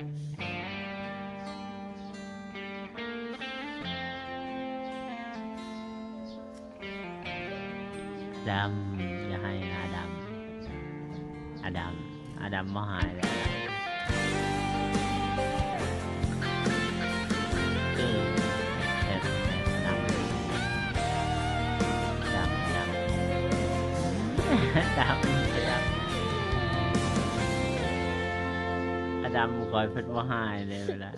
ດຳ ຢ່າໄຫ້ນະ ດຳ. ອາດຳ ອາດຳບໍ່ຮ້າຍແລ້ວ. ເອີ ແບບ ອາດຳ ດຳ ດຳ ອາດຳ ອາດຳ ຂ້ອຍເພິ່ນບໍ່ຮ້າຍເດ້ ເວລາ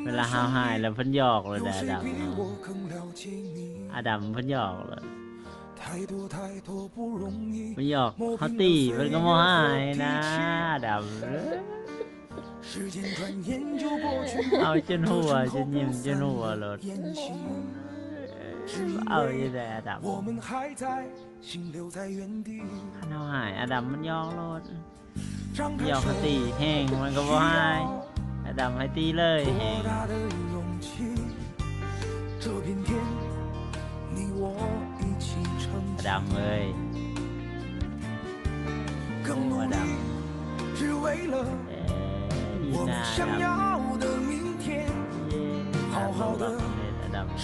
ເວລາເຮົາຮ້າຍແລ້ວເພິ່ນຢອກໂລດເດ້ ອາດຳ ອາດຳເພິ່ນຢອກໂລດ. ມັນຢອກເຮົາຕີ ມັນກໍບໍ່ຫາຍນະ ດຳເອີຍ. ເອົາຈົນຫົວ ຈົນຍິ້ມ ຈົນຫົວໂລດ. ເອົາຢູ່ແດ່ ດຳ. ຄັນເຮົາຫາຍ ອາດຳມັນຢອກໂລດ. ຢອກເຮົາຕີແຮງ ມັນກໍບໍ່ຫາຍ. ອາດຳໃຫ້ຕີເລີຍແຮງ. ອາດຳເອີຍ ອາດຳ ເອີຍ ນາດຳ ເອີຍ ອາດຳ.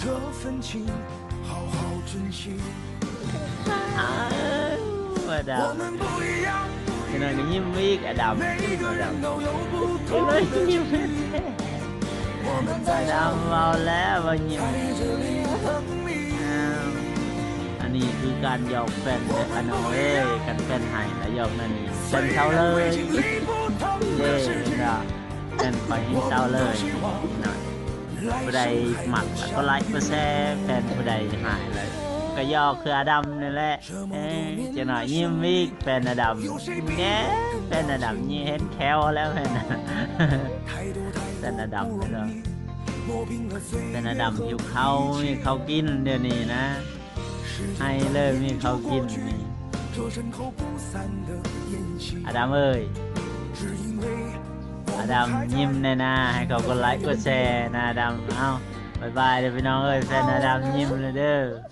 ອ້າວ ອາດຳ ຈັກໜ່ອຍກໍຍິ້ມອີກ ອາດຳ ອາດຳ ຈັກໜ່ອຍຍິ້ມ ອາດຳ ເວົ້າແລ້ວວ່າຍິ້ມ. ອ້າວ ອັນນີ້ຄືການຢອກແຟນເດີ ອານ້ອງເອີຍ. ຄັນແຟນໃຫ້ລະຢອກແນວນີ້ ແຟນເຊົາເລີຍເດ້ ເຫັນບໍ່? ແມ່ນຂ້ອຍແຮ່ງເຊົາເລີຍນະ. ຜູ້ໃດມັກກໍໄລກ໌ ກົດແຊ ແຟນຜູ້ໃດຫາຍແລ້ວກໍຢອກຄືອາດຳນີ້ແຫຼະ. ເອີ ຈັກໜ່ອຍຍິ້ມອີກ ແຟນອາດຳ ແນ່ ແຟນອາດຳຍິ້ມ ເຫັນແຂ້ວແລ້ວ ແຟນ ແຟນອາດຳເນາະ. ແຟນອາດຳຫິວເຂົ້າ ມີເຂົ້າກິນດຽວນີ້ນະ. ໃຫ້ເລີຍ ມີເຂົ້າກິນນີ້ ອາດຳເອີຍ. ອາດຳຍິ້ມແດ່ນາ ໃຫ້ເຂົາກົດໄລກ໌ ກົດແຊນະ ອາດຳ. ເອົ້າ ບາຍບາຍເດີພີ່ນ້ອງເອີຍ ແຟນອາດຳຍິ້ມເລີຍເດີ.